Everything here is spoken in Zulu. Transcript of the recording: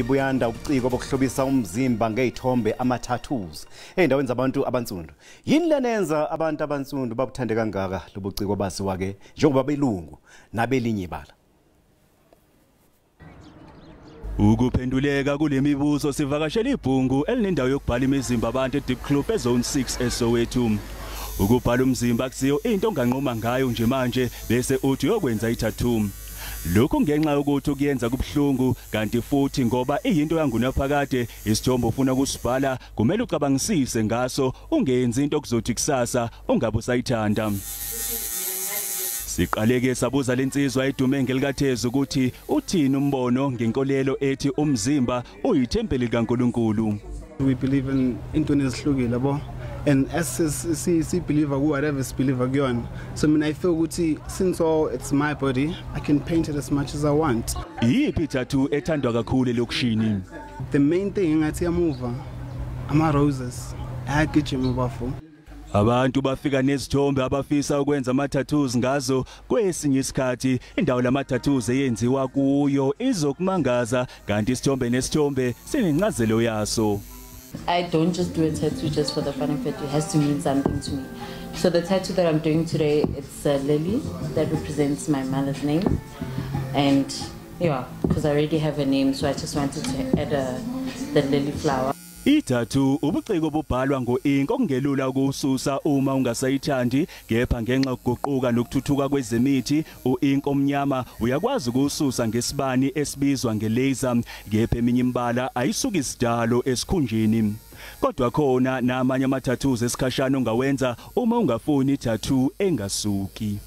Buyanda ubuciko bokuhlobisa umzimba ngezithombe ama-tattoos ey'ndaweni zabantu abansundu. Yini lenenza abantu abansundu babuthande kangaka lobuciko baziwa-ke njengoba belungu nabelinye ibala? Ukuphenduleka kule mibuzo sivakashela ibhungu elinendawo yokubhala imizimba abantu eDiepkloof eZone 6 eSoweto. Ukubhala umzimba akusiyo into onganqoma ngayo nje manje bese uthi uyokwenza i-tattoo. Lokhu ngenxa yokuthi kuyenza kubuhlungu kanti futhi ngoba iyinto yangunaphakade isithombe ufuna ukusibhala kumele ucabangisise ngaso ungenzi into okuzothi kusasa ungabe usayithanda. Siqaleke sabuza lensizwa edume ngelikathezi ukuthi uthini umbono ngenkolelo ethi umzimba uyithempeli likaNkuluNkulu. We believe in intweni ezihlukile yabo, and as si believe ku whatever si believe kuyona. So mina I feel ukuthi since all it's my body, I can paint it as much as I want. Iyiphi tattoo ethandwa kakhulu elokishini? The main thing engathi yamuva ama roses ayagijima bafo. Abantu bafika nezithombe abafisa ukwenza ama-tattoos ngazo. Kwesinye isikhathi indawo lama-tattoos eyenziwa kuyo izokumangaza kanti isithombe nesithombe sinencazelo yaso. I don't just do a tattoo just for the fun of it. It has to mean something to me. So the tattoo that I'm doing today, it's a lily that represents my mother's name. And yeah, because I already have a name, so I just wanted to add the lily flower. I-tattoo ubuciko obubhalwa ngo-ink okungelula ukususa uma ungasayithandi, kepha ngenxa yokuguquka nokuthuthuka kwezemithi u-ink omnyama uyakwazi ukususa ngesibani esibizwa nge-laser, kepha eminye imibala ayisuki isidalo esikhunjini. Kodwa khona namanye ama-tattoos esikhashana ongawenza uma ungafuni i-tattoo engasuki.